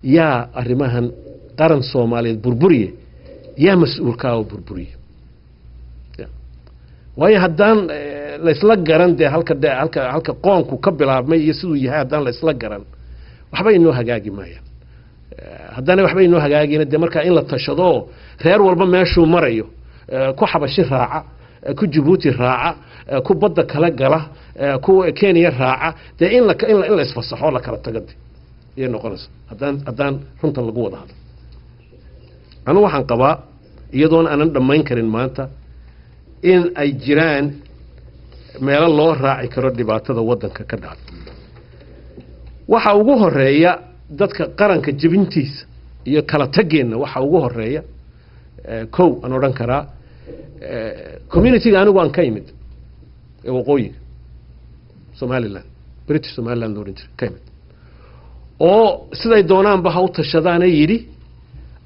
Yaa arrimahan qaran Soomaaliyeed burburiye? Yaa mas-uulkaa oo burburiye? Waayo haddaan laysla garan dee halka de halka qoonku ka bilaabmay iyo siduu yahay, haddaan laysla garan, waxba inoo hagaagi maayaan. Haddaana waxba inoo hagaagina dee, markaa in la tashado, reer walba meeshuu marayo, ku Xabashi raaca, ku Jabuuti raaca, ku badda kala gala, ku Kenya raaca, dee in la isfasaxo, la kala tago de ayay noqonaysa, haddaan runta lagu wada hadlo. Anu waxaan qabaa, iyadoona aanan dhammayn karin maanta, in ay jiraan meelo loo raaci karo dhibaatada waddanka ka dhacda. Waxa ugu horeeya dadka qaranka jebintiisa iyo kala tageenna, waxa ugu horeeya, kow aan odhan karaa, community-ga anigu aan ka imid ee waqooyiga Somaliland, British Somaliland la odhan jiray, ka imid, oo siday doonaanba ha u tashadaana yidhi: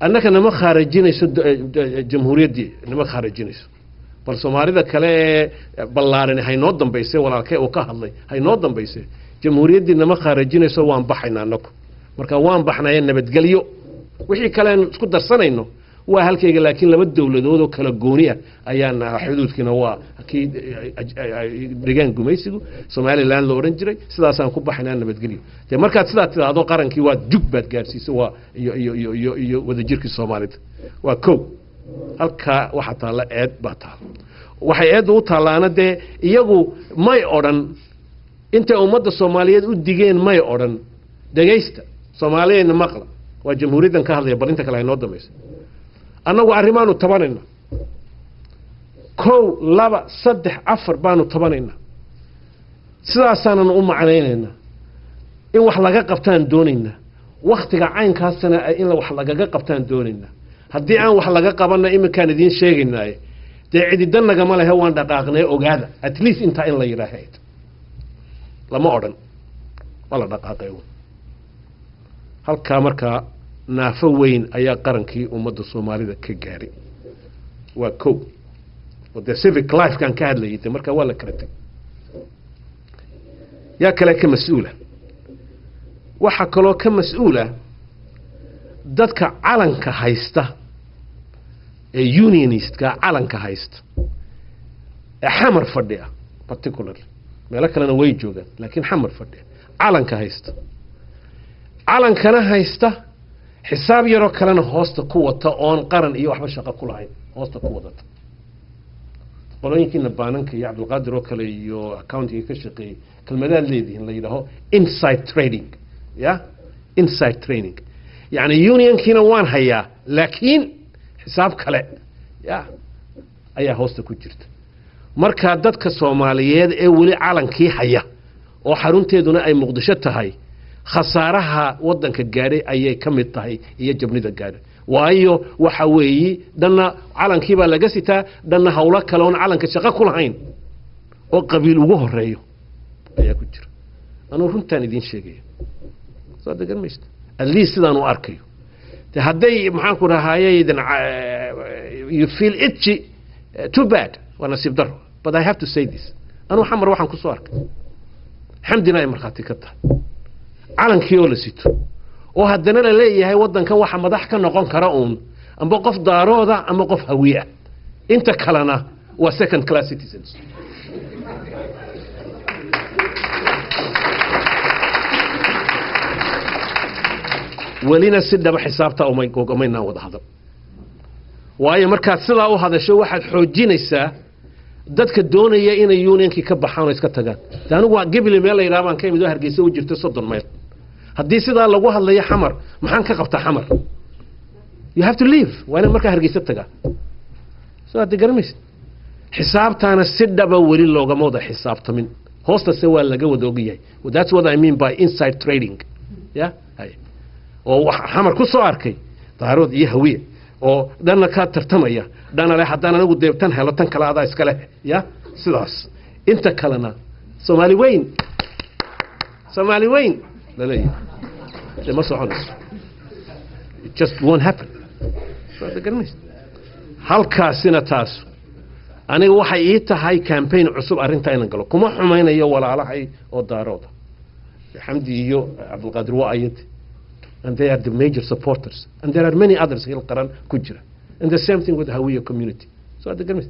"Annaka nama khaarajinayso jamhuuriyaddii, nama khaarajinayso, bal Soomaalida kale ee ballaarani haynoo dambayse, walaalkee uu ka hadlay haynoo dambayse, jamhuuriyaddii nama khaarajinayso, waan baxaynaa annaku. Marka waan baxnaya, nabadgelyo, wixii kale aan isku darsanayno waa halkayga, laakiin laba dowladood oo kala gooni ah ayaana, xuduudkiina waa kii dhigaan gumaysigu, Somaliland la odhan jiray, sidaasaan ku baxaynaa, nabadgelyo." Dee markaad sidaa tidhaahdo, qarankii waa jug baad gaadhsiisay, waa iyo wadajirkii Soomaalida. Waa kow. Halkaa waxaa taalla eed baa taalla. Waxay eedda u taallaana dee iyagu may odhan, intay ummadda Soomaaliyeed u digeen may odhan: "Dhegaysta Soomaaliyayna, maqla." Waa jamhuuriyaddan ka hadlaya, bal inta kale ay noo dambayso. "Annagu arrimaanu tabanayna, kow, laba, saddex, afar baanu tabanaynaa, sidaasaananu u macnaynaynaa, in wax laga qabtaan doonaynaa, waktiga caynkaasana in wax lagaga qabtaan doonaynaa. Haddii aan wax laga qabanna, iminkaan idiin sheegaynaaye, dee cididan nagama lehe, waan dhaqaaqnay, ogaada." At least intaa in la yidhaaha lama odhan, waa la dhaqaaqay uun. Halkaa markaa naafo weyn ayaa qarankii ummadda Soomaalida ka gaadhay. Waa kow. Oo dee civic life-kan ka hadlayay, de markaa waa la kala tegay. Yaa kale ka mas-uula? Waxaa kaloo ka mas-uula dadka calanka haysta ee unionist-ka, calanka haysta ee Xamar fadhiya particularly, meelo kalena way joogaan, laakiin Xamar fadhiya, calanka haysta, calankana haysta, xisaab yaroo kalena hoosta ku wata, oon qaran iyo waxba shaqo ku lahayn hoosta ku wadata. Qolooyinkiina baananka iyo Cabdulqaadir oo kale iyo accounting-ga ka shaqeeyey, kelmadaad leedihiin la yidhaaho inside trading, ya inside trading, yani union-kiina waan hayaa, laakiin xisaab kale ya ayaa hoosta ku jirta. Marka dadka Soomaaliyeed ee weli calankii haya oo xarunteeduna ay Muqdisho tahay, khasaaraha waddanka gaadhay ayay ka mid tahay iyo jabnida gaadhay. Waayo waxa weeyi, dhanna calankii baa laga sitaa, dhanna hawlo kale oon calanka shaqo ku lahayn oo qabiil ugu horeeyo ayaa ku jira. Anuu runtaan idiin sheegaya, soo degan maysta, at least sidaan u arkayo. De hadday, maxaan ku rahayey, you feel itchy, too bad, waa nasiib daro, but I have to say this. Anuu Xamar waxaan kusoo arkay, Xamdina ay markhaati ka tahay, calankii oo la sito oo haddana la leeyahay waddankan waxa madax ka noqon kara uun amba qof Daarooda ama qof Hawiye ah, inta kalena waa second class citizens. Welina si dhaba xisaabta umaynaan wada hadal. Waayo markaad sidaa u hadasho, waxaad xoojinaysaa dadka doonaya inay union-kii ka baxaan oo iska tagaan. De anigu waa Gebile, meel la yidhaha baan ka imid oo Hargeysa u jirto 30 mayl. Haddii sidaa lagu hadlayo Xamar, maxaan ka qabtaa Xamar? You have to leave, waa inaan markaa Hargeysa tagaa. Soo hadda garamaysid, xisaabtaana si dhaba weli loogama wada xisaabtamin, hoostase waa laga wada ogyahay. That's what I mean by inside trading. Ya hay oo wax Xamar ku soo arkay, Daarood iyo Hawiye oo dhanna kaa tartamaya, dhana le haddaan anigu dee tan helo, tan kale adaa iska leh, ya sidaas, inta kalena Soomaali weyn, Soomaali weyn laleeyahay. Dee ma soconayso, it just won't happen. Soo hadda garanaysa, halkaasina taas aniga waxay ii tahay campaign cusub arrintaa inaan galo. Kuma xumaynayo walaalahay oo Daarooda, Xamdi iyo Cabdulqaadir waa ayad. And they are the major supporters, and there are many others Hiil Qaran ku jira, and the same thing with the Hawiya community. So hadda garmaysa,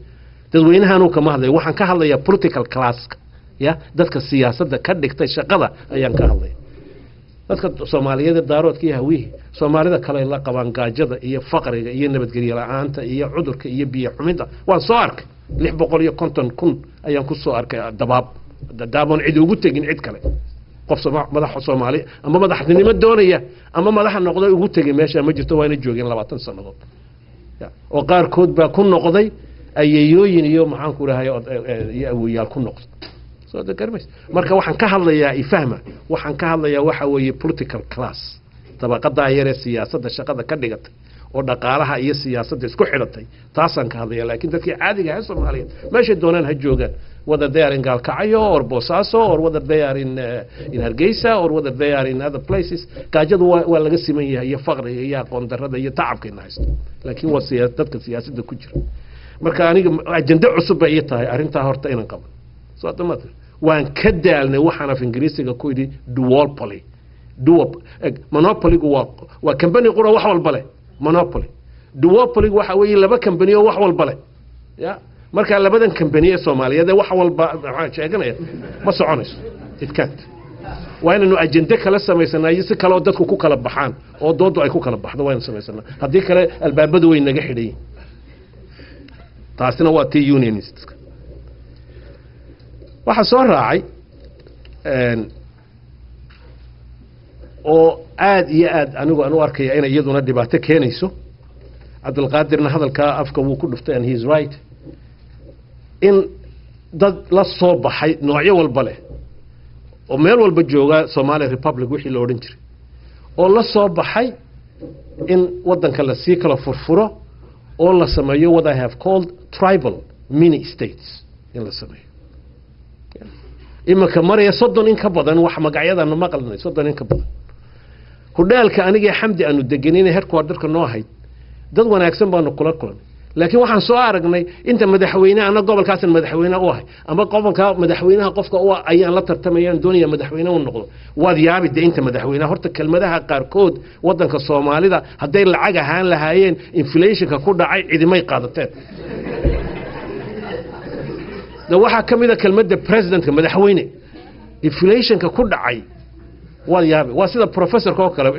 dadweynahanuu kama hadlaya. Waxaan ka hadlayaa political classka, ya dadka siyaasadda ka dhigtay shaqada ayaan ka hadlaya. Dadka Soomaaliyeed ee Daaroodka iyo Hawihii, Soomaalida kale la qabaan gaajada iyo faqriga iyo nabadgelyo la-aanta iyo cudurka iyo biyo xumida. Waan soo arkay, 650,000 ayaan ku soo arkay Dabaab Dadaaboon cid ugu tegin, cid kale, qof madaxa Soomaali ama madaxtinimo doonaya ama madaxa noqday ugu tegay meesha ma jirto. Waana joogeen 20 sannadood. Ya, oo qaarkood baa ku noqday ayeeyooyin iyo, maxaan ku rahay, iyo awoyaal ku noqday. Soo da garmays. Marka waxaan ka hadlayaa, ifahma, waxaan ka hadlayaa waxa weeye political class, dabaqadaa yaree siyaasadda shaqada ka dhigatay oo dhaqaalaha iyo siyaasadda isku xidhatay, taasaan ka hadlaya. Laakiin dadkii caadiga ahaa Soomaaliyeed meeshay doonaan ha joogaan, whether they are in Gaalkacyo or Boosaaso or whether they are in Hargeysa or whether they are in other places, gaajadu waa laga siman yahay, iyo faqriga iyo aqoon darrada iyo tacabkayna haysto. Laakiin waa dadka siyaasadda ku jira. Marka aniga ajende cusub bay ii tahay arrintaa horta inaan qaban. Soo hadda ma waan ka daalnay waxaan af Ingiriisiga ku yidhi duopoly. Duop monopolygu waa company qura wax walba leh, monopoly. Duopolygu waxa weeye laba company oo wax walba leh. Ya, marka labadan company ee Soomaaliyeed ee wax walba maxaa sheeganaya, ma soconayso, it can't. Waa inaynu ajende kala samaysanaa iyo si kale oo dadku ku kala baxaan oo doodu ay ku kala baxdo waa inaynu samaysanaa. Haddii kale albaabadu way naga xidhan yihiin. Taasina waa tii unionist. Waxaa soo raacay oo aad iyo aad anigu aan u arkaya inay iyaduna dhibaato keenayso, Cabdulqaadirna hadalkaa afka wuu ku dhuftay, and he is right, in dad la soo baxay noocyo walba leh oo meel walba jooga Somalia Republic wixii la odhan jiray, oo la soo baxay in waddanka lasii kala furfuro oo la sameeyo what I have called tribal mini states in la sameeyo. Iminka maraya 30 in ka badan, wax magacyadaanu maqalnay 30 in ka badan. Hudheelka anigii Xamdi aanu degenin, headquarterka noo ahayd, dad wanaagsan baanu kula kulanay, laakiin waxaan soo aragnay inta madaxweyne ana gobolkaasan madaxweyne u ahay ama gobolka madaxweynaha qofka u ah ayaan la tartamayaan doonaya madaxweyne u noqdo. Waad yaabi de inta madaxweynaha. Horta kelmadaha qaarkood waddanka Soomaalida hadday lacag ahaan lahaayeen, inflationka ku dhacay cidimay qaadateen. De waxaa ka mid a kelmadda presidentka, madaxweyne, inflationka ku dhacay waad yaabi. Waa sida professorka oo kale,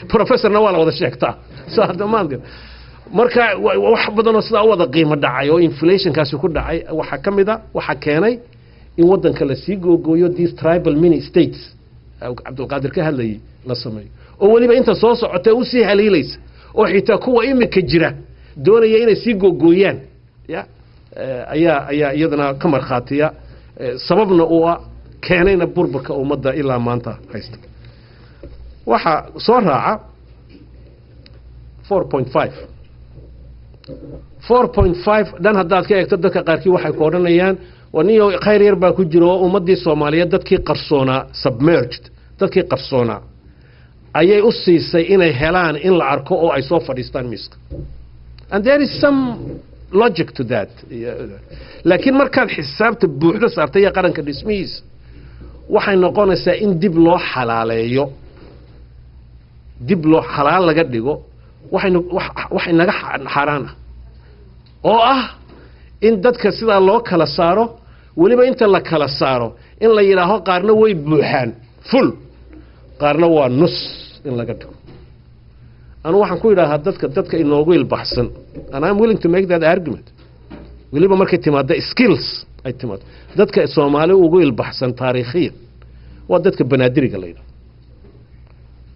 professorna waa la wada sheegtaa. So hadda maad marka wax badan oo sidaa u wada qiimo dhacay oo inflationkaasi ku dhacay waxaa ka mid a waxaa keenay in waddanka lasii googooyo, these tribal mini states Cabdulqaadir ka hadlayay la sameeyo, oo weliba inta soo socotee usii haliilaysa oo xitaa kuwa imika jira doonaya inay sii googooyaan. Ya, ayaa iyadana ka markhaatiya, sababna u ah, keenayna burburka ummadda ilaa maanta haysta. Waxaa soo raaca 4.5. 4.5 dhan haddaad ka eegto, dadka qaarkii waxay ku odhanayaan waa niyo khayr yar baa ku jira oo ummaddii Soomaaliyeed dadkii qarsoonaa, submerged, dadkii qarsoonaa ayay u siisay inay helaan in la arko oo ay soo fadhiistaan miiska, and there is some logic to that. Laakiin markaad xisaabta buuxdo saartay iyo qaranka dhismihiisa, waxay noqonaysaa in dib loo xalaaleeyo, dib loo xalaal laga dhigo waxaynu wax inaga xaaraan ah, oo ah in dadka sidaa loo kala saaro, weliba inta la kala saaro in la yidhaaho qaarna way buuxaan full, qaarna waa nus in laga dhigo. Anu waxaan ku idhaahaa dadka inoogu ilbaxsan, and I'm willing to make that argument, weliba markay timaado skills ay timaado, dadka Soomaali ugu ilbaxsan taariikhiyan waa dadka Banaadiriga la yidhaho.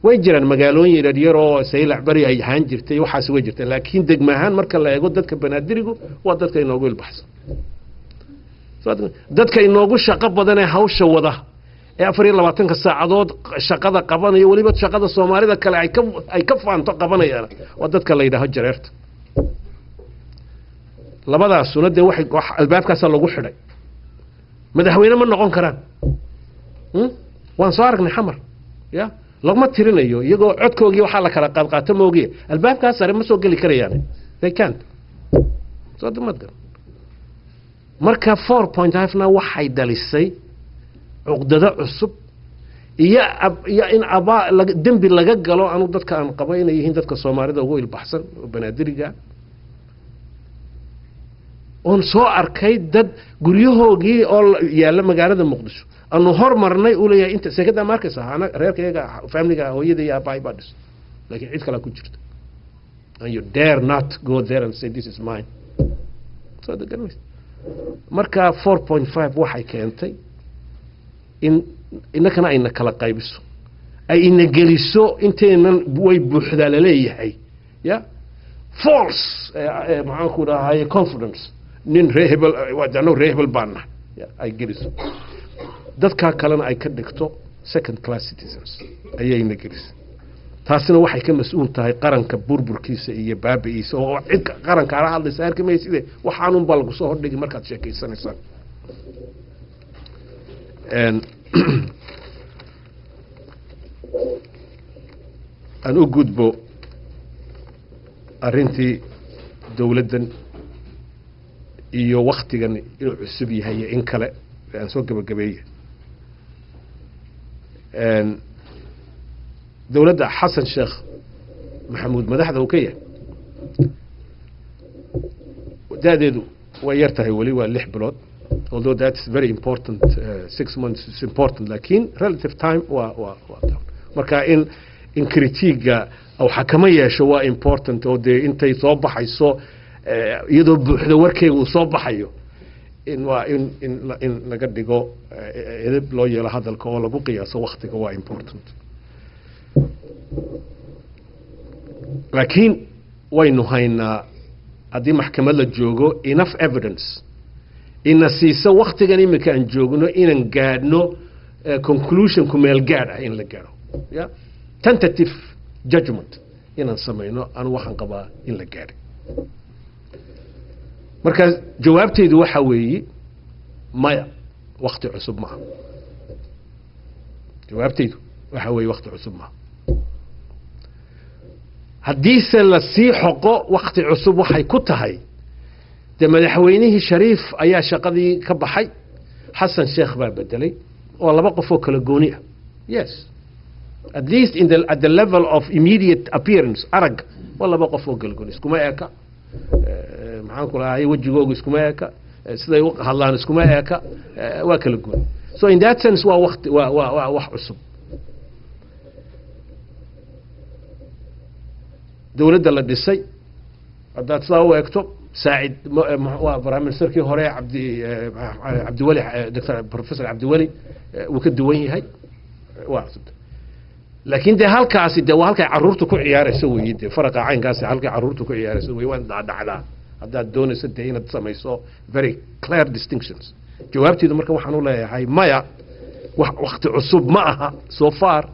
Way jiraan magaalooyin yaryar oo Saylac bari ay ahaan jirtay, waxaas way jirteen, laakiin degma ahaan marka la eego dadka Banaadirigu waa dadka inoogu ilbaxsan, dadka inoogu shaqo badan ee hawsha wada ee 24-ka saacadood shaqada qabanaya, weliba shaqada Soomaalida kale ay ka faanto qabanayaan, waa dadka la yidhaaho Jareerta. Labadaasuna dee waxay albaabkaasaa lagu xidhay, madaxweyne ma noqon karaan. Waan soo aragnay Xamar, ya laguma tirinayo iyagoo codkoogii waxaa la kala qaadqaato moogiye, albaabkaas sare ma soo geli karayaan, they can't. Soo damad gar. Marka 4.5-na waxay dhalisay cuqdado cusub. Iyo in abaa dembi laga galo. Anu dadka aan qabo inay yihiin dadka Soomaalida ugu ilbaxsan oo Banaadiriga, oon soo arkay dad guryahoogii oo yaalla magaalada Muqdisho aanu hormarnay uu leeyahay, inta seekadaa ma arkaysa, ana reerka iyaga, familiga hooyada iyo aabbahay baa dhiso, laakiin cid kalaa ku jirta, and you dare not go there and say, "This is mine." Soo degan. Marka 4.5 waxay keentay in innakana ayna kala qaybiso, ay ina geliso intaynan way buuxdaa laleeyahay ya false, maxaan ku dhahay, confidence, nin ree hebel, annagu ree hebel baan nahay ya, ay geliso, dadkaa kalena ay ka dhigto second class citizens ayayna gelisay. Taasina waxay ka mas-uul tahay qaranka burburkiisa iyo baabi'iisa, oo cid qaranka ala hadlaysa arki mayside, waxaanun baa lagu soo hordhigi markaad sheekeysanaysaan. Aan u gudbo arrintii dowladdan iyo waktigan inuu cusub yahay iyo in kale aan soo gabagabeeye. Dowladda Xasan Sheekh Maxamuud madaxda uu ka yahay da-deedu way yar tahay weli, waa 6 bilood, although that's very important, 6 months is important, lakin relative time waa marka in critique-ga uu xakamo yeesho waa important, oo dee intay soo baxayso iyadoo buuxda warkeyga uu soo baxayo, in waa in laga dhigo edeb loo yeelo hadalka oo lagu qiyaaso waktiga waa important. Laakiin waynu haynaa, haddii maxkamad la joogo, enough evidence ina siiso waktigan iminka aan joogno inaan gaadhno conclusion ku meel gaadh ah, in la gaadho ya tentative judgment inaan samayno. Anu waxaan qabaa in la gaadhay. Marka jawaabteydu waxa weeye maya, wakti cusub maaha. Jawaabteydu waxa weeye wakti cusub maaha. Haddiise lasii xoqo, wakti cusub waxay ku tahay dee madaxweynihii Shariif ayaa shaqadii ka baxay, Xasan Sheekh baa bedelay, oo laba qof oo kala gooni ah. Yes, at least in the at the level of immediate appearance, arag, waa laba qof oo kala gooni, iskuma eka, maxaan ku lahay, wejigoogu iskuma eka, siday u hadlaan iskuma eka, waa kala gooni. So in that sense waa wakti waa wax cusub. Dowladda la dhisay haddaad sidaa u eegto, Saacid waa prime ministerkii hore, Cabdiweli, Doctor Professor Cabdiweli wuu ka duwan yahay, waa cusub. Laakiin dee halkaasi dee waa halkay carruurtu ku ciyaarayso weeye. Dee faraqa caynkaasi halkay carruurtu ku ciyaarayso weye, waan dhacdhacdaa haddaad doonayso dee inaad samayso very clear distinctions. Jawaabteedu marka waxaan u leeyahay maya, wax wakti cusub ma aha so far.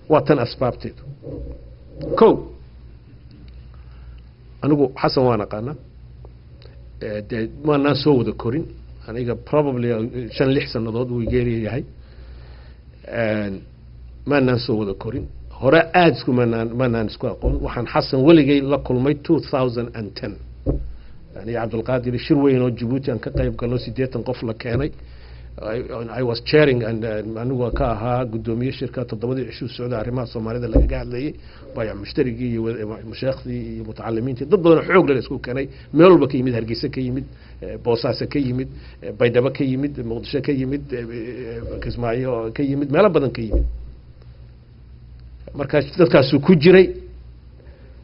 Waa tan asbaabteedu. Ko, anigu Xasan waan aqaanaa, dee maanaan soo wada korin, aniga probably 5, 6 sannadood wuu igeeriya yahay, maanaan soo wada korin, hore aada isku maanaan isku aqoon. Waxaan Xasan weligay la kulmay 2010, yani Cabdulqaadir shir weyn oo Jabuuti aan ka qayb galno, 80 qof la keenay. I was chairing and anigu ka ahaa guddoomiye shirka. 7dii cishuu socda arrimaha Soomaalida lagaga hadlayay, bayac mushtarigii iyo masheekhdii iyo mutacalimiintii, dad badan oo xoog leh la isku keenay, meel walba ka yimid, Hargeysa ka yimid, Boosaaso ka yimid, Baydhabo ka yimid, Muqdisho ka yimid, Kismaayo ka yimid, meelo badan ka yimid. Marka dadkaasuu ku jiray,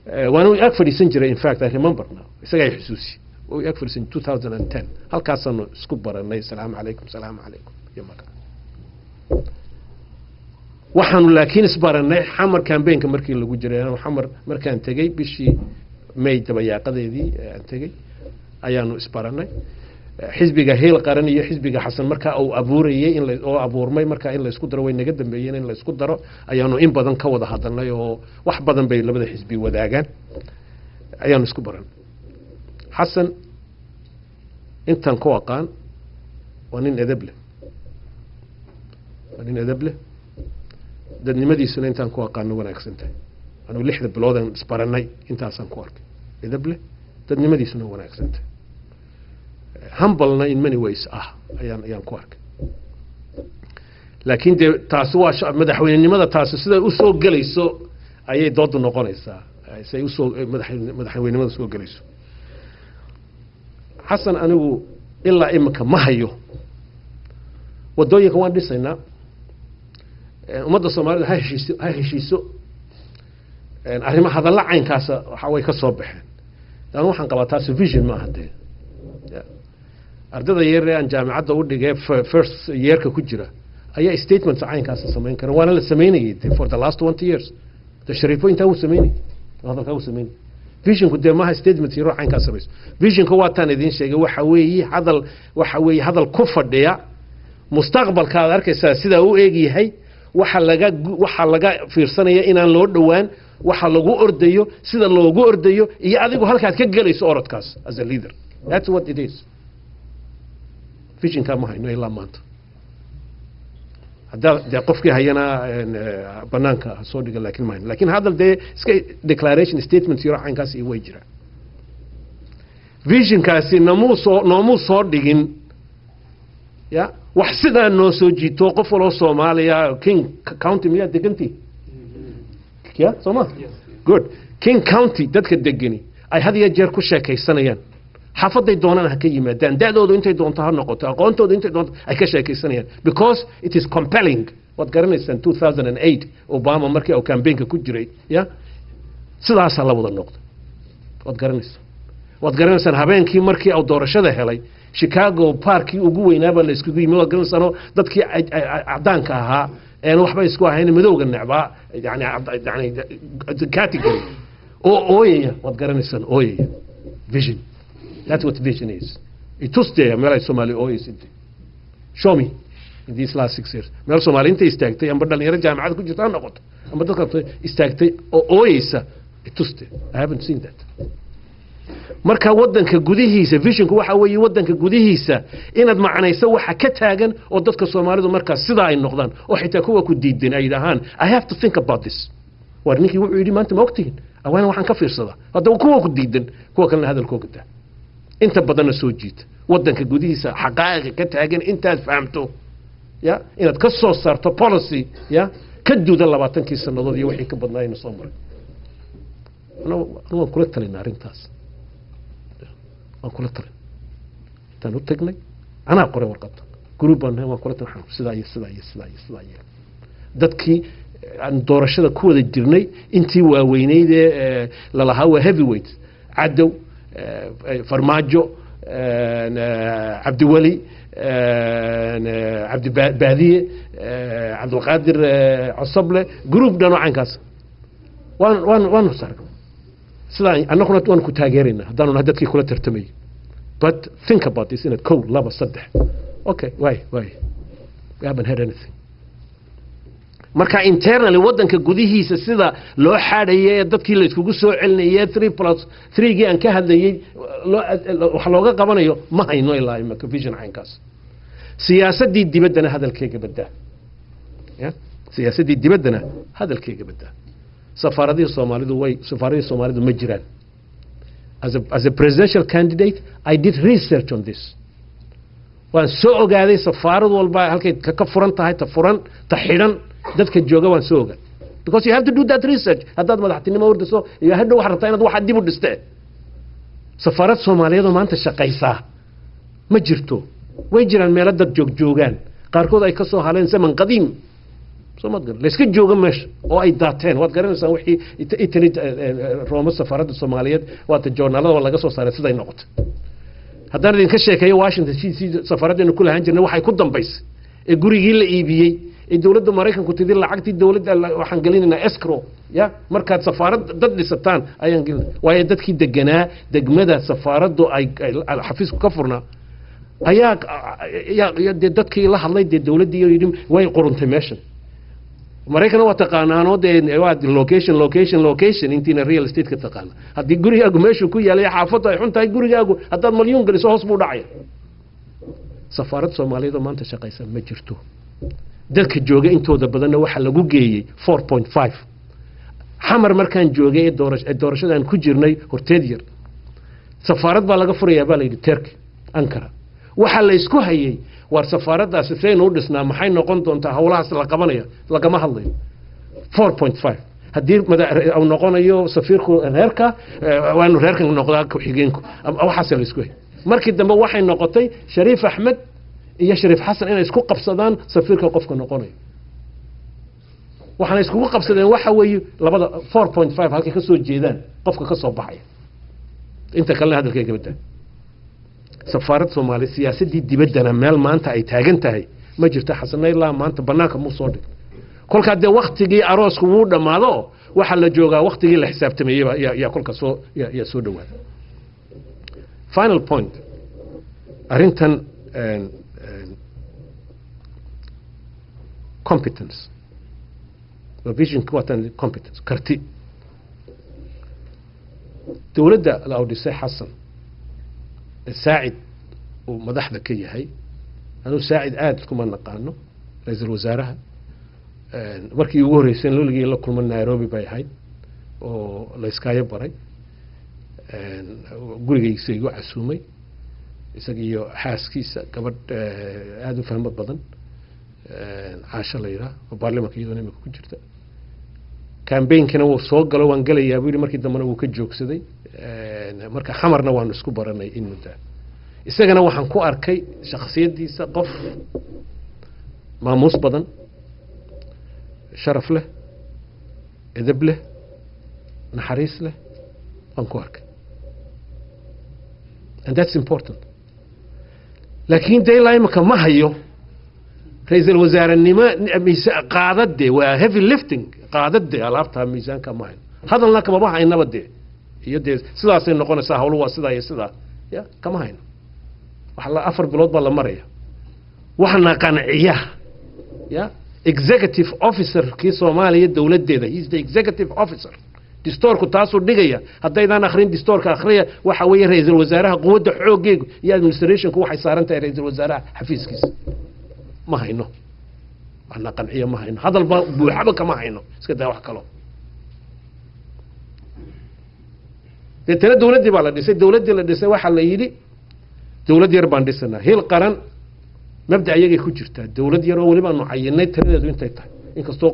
waana ag fadhiisan jiray. In fact, I remember now, isagaa i xusuusi, wuu ag fadhiisan 2010, halkaasaanu isku baranay. Asalaamu calaykum, asalaamu calaykum iyo marka waxaanu laakiin isbaranay Xamar campaignka markii lagu jiray. Anu Xamar markaan tegey bishii May dabayaaqadeedii aan tegey ayaanu isbaranay. Xisbiga Heel Qaran iyo xisbiga Xasan markaa uu abuurayey in oo abuurmay, markaa in laysku daro way naga dambeeyeen, in laysku daro ayaanu in badan ka wada hadalnay, oo wax badan bay labada xisbi wadaagaan, ayaanu isku baranay. Xasan intaan ku aqaan waa nin edeb leh, waa nin edeb leh, dadnimadiisuna intaan ku aqaano wanaagsan tahay. Anugu 6da biloodan isbaranay intaasaan ku arkay, edeb leh, dadnimadiisuna wanaagsan tahay, humblena in many ways ah ayaan ku arkay. Laakiin dee taasi waa madaxweynenimada, taasi siday usoo gelayso ayay doodu noqonaysaa, siay usoo madaxweynenimada soo gelayso. Xasan, anigu ilaa imika ma hayo. Wadooyinka waan dhisaynaa, ummadda Soomaalida ha heshiiso, ha heshiiso, arrimo hadalla caynkaasa waxa way ka soo baxeen. Anu waxaan qabaa taasi vision maaha. Dee ardayda yar ee aan jaamicadda u dhigee first yearka ku jira ayaa statements caynkaasa samayn kara, waana la samaynayay de for the last 20 years. De Shariifo intaa wuu samaynayay, hadalkaa wuu samaynayay. Visionku dee maaha statement yaroo caynkaa samayso. Visionka waa taan idiin sheegay, waxa weeye hadal, waxa weeye hadal ku fadhiya mustaqbalka aad arkaysaa sidaa u eeg yahay, waxa laga fiirsanaya inaan loo dhowaan, waxa lagu ordayo, sida loogu ordayo, iyo adigu halkaad ka gelayso orodkaas as a leader. That's what it is. Visionka ma hayno ilaa maanta. Haddaa dee qofkii hayana banaanka ha soo dhiga, laakiin ma hayno. Laakiin hadal dee iska declaration statement yaro caynkaas iyo way jiraan. Visionkaasi noomuu soo dhigin ya wax sidaa noo soo jiito. Qof waloo Soomaaliya, King County miyaa degantii ya soo ma good, King County dadka degani ay had iyo jeer ku sheekaysanayaan, xaafaday doonaan ha ka yimaadaan, da-doodu intay doonto ha noqoto, aqoontoodu intay doonto, ay ka sheekaysanayaan, because it is compelling. Waad garanaysaan 2008 Obama markii uu campaignka ku jiray, ya sidaasaa la wada noqday. Waad garanaysaa, waad garanaysaan habeenkii markii uu doorashada helay, Chicago parkii ugu weynaabaa la iskugu yimi. Waad garanaysaanoo dadkii cadaanka ahaa een waxba isku ahayn, madowga necbaa, yani category oo ooyaya, waad garanaysaan, ooyaya. Vision, that's what vision is. Itusteya meel ay Soomaali ooyaysa. Show me in these last 6 years meel Soomaali inta istaagtay, amba dhalinyaro jaamacad ku jirta ha noqoto, amba dadka istaagtay oo ooyeysa, ituste. I haven't seen that. Marka wadanka gudihiisa visionku waxa weeye wadanka gudihiisa inaad macnayso waxa ka taagan, oo dadka Soomaalidu markaas sidaa ay noqdaan, oo xitaa kuwa ku diidan ay yidhaahaan, "I have to think about this. War ninkii wuxuu yidhi maanta ma ogtihin, awaana waxaan ka fiirsadaa." Haddaba kuwa ku diidan, kuwa kalena hadalkooga daa, inta badanna soo jiita wadanka gudihiisa xaqaa'iqa ka taagan intaad fahamto, ya inaad ka soo saarto policy ya ka duuda 20kii sannadood iyo wixii ka badnaa aynu soo maray. Anu waan kula talina arrintaas, waan kula talin. Intaan u tagnay, anaa qoray warqadda, group baan nahay, waan kula talin. Waxaan sidaa iyo sidaa iyo sidaa iyo sidaa iyo dadkii aan doorashada ku wada jirnay, intii waaweyneyd ee lalahaa waa heavyweight, Cadow, Farmaajo, Cabdiweli, Cabdi Baadiye, Cabdulqaadir Cosoble, group dhan oo caynkaas, waan sarg sidaa. Annaguna waan ku taageeraynaa haddaanu nahay dadkii kula tartamayay, but think about this, inaad kow, laba, saddex. Okay, waay, we haven't heard anything. Marka internally, wadanka gudihiisa, sida loo xaadhaye ee dadkii la iskugu soo celinayay, 3+3gii aan ka hadlayey, wax looga qabanayo, ma hayno ilaa imaka vision caynkaas. Siyaasaddii dibaddana hadalkeega badaa, ya siyaasaddii dibaddana hadalkeega badaa. Safaaradihii Soomaalidu ma jiraan. As a presidential candidate, I did research on this. Waan soo ogaaday safaarad walba halkay ka furan tahay, ta furan, ta xidhan, dadka jooga, waan soo ogaaday, because you have to do that research haddaad madaxtinimo wardiso iyo hadhow waxaad rabtaa inaad waxaad dib u dhistee. Safaarad Soomaaliyeed oo maanta shaqaysaa ma jirto. Way jiraan meelo dad joog joogaan, qaarkood ay ka soo haleen zaman qadiim, soo maad garan, layska jooga meesha oo ay daateen. Waad garanaysaan wixii Italy, Rooma, safaaradda Soomaaliyeed, waata joornaalada laga soo saaray siday noqotay. Haddaan idinka sheekeeyo Washington DC safaaraddeenu ku lahaan jirnay waxay ku dambaysay ee gurigii la iibiyey ee dowladda Maraykanku tidhi, "Lacagtii dowladda waxaan gelinaynaa escrow, ya markaad safaarad dad dhisataan ayaan gelina," waayo dadkii deganaa degmada safaaraddu ay xafiisku ka furnaa ayaa dee dadkii la hadlay dee dowladdii yidhi, "Way quruntay meeshan." Maraykana waa taqaanaanoo dee waa location, location, location. Intiina real estate ka taqaana, haddii gurigaagu meeshuu ku yaalay xaafaddu ay xun tahay, gurigaagu haddaad malyuun geliso hoos buu dhacaya. Safaarad Soomaaliyeed oo maanta shaqaysa ma jirto. Dadka jooga intooda badanna waxaa lagu geeyey 4.5. Xamar markaan joogay ee doorashadaan ku jirnay horteed yar, safaarad baa laga furayaa baa la yidhi Turkey, Ankara. Waxa la isku hayay war safaaraddaasi saynu u dhisnaa, maxay noqon doontaa, howlahaas la qabanaya lagama hadlayo. 4.5 haddii uu noqonayo safiirku reerka, waanu reerkan noqdaa ku-xigeenku, waxaasa la isku hayay. Markii dambe waxay noqotay Shariif Axmed iyo Shariif Xasan inay isku qabsadaan safiirka qofka noqonayo. Waxaana iskugu qabsadeen waxa weeye labada 4.5 halkay ka soo jeedaan qofka ka soo baxaya. Inta kalena hadalkay gabadha safaarad Soomaali, siyaasaddii dibaddana meel maanta ay taagan tahay ma jirto. Xasana ilaa maanta banaanka muu soo dhig. Kolkaa dee waktigii aroosku wuu dhammaado, waxaa la joogaa waktigii la xisaabtameeyeyba yaa kolka soo yaa soo dhawaada. Final point, arrintan competence waa visionka, waatan competence, karti. Dowladda la awdhisay Xasan Saacid uu madaxda ka yahay, anuu Saacid aada kuma naqaano, ra-iisul wasaaraha markii ugu horreysay loligii la kulma Nairobi bay ahayd oo layskaayo baray, gurigaysa igu casuumay isaga iyo xaaskiisa, gabadh aada u fahmo badan, Caasho la yidhaah, oo baarlimanka iyadoona imika ku jirta. Campaignkiina wuu soo galo, waan gelayaa buu yidhi, markii dambena wuu ka joogsaday. Marka Xamarna waanu isku baranay in muddaa. Isagana waxaan ku arkay shakhsiyaddiisa qof maamuus badan, sharaf leh, edeb leh, naxariis leh waan ku arkay, and that's important. Laakiin dee ilaa imika ma hayo ra-iisul wasaarenimo miisa qaadade, waa heavy lifting qaadade alaabtaa miisaanka ma hayno, hadalna kamaba haynaba dee, iyo dee sidaasay noqonaysaa hawlu, waa sidaa iyo sidaa ya kama hayno. Waxa la 4 bilood baa la maraya. Waxana qanciya ya executive officer kii Soomaaliya dowladdeeda, he is the executive officer, distoorku taasuu dhigaya. Haddaydaan akhrin distoorka, akhriya. Waxa weeye ra-iisul wasaaraha quwadda xooggeegu iyo administrationku waxay saaran tahay ra-iisul wasaaraha xafiiskiisa. Ma hayno waxna qanciya, ma hayno hadalba buuxaba kama hayno, iska daa wax kalo. Deetana dowladdii baa la dhisay. Dowladdii la dhisay waxaa la yidhi dowlad yar baan dhisanaa, hil qaran mabda iyagay ku jirtaa, dowlad yar oo weliba aanu cayinay tiradeedu intay tahay, inkastoo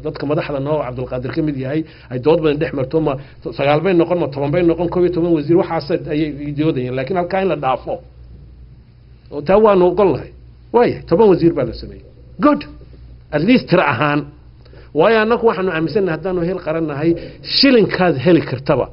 dadka madaxda noo Cabdulqaadir ka mid yahay ay dood badan dhex marto, ma 9 bay noqon, ma 10 bay noqon, 11 wasiir, waxaas ayay doodayeen. Laakiin halkaa in la dhaafo oo taa waanu ogol nahay. Waayahay, 10 wasiir baa la sameeyey, good, at least tiro ahaan. Waayo annagu waxaanu aaminsannahay haddaanu hel qaran nahay shilinkaad heli kartaba.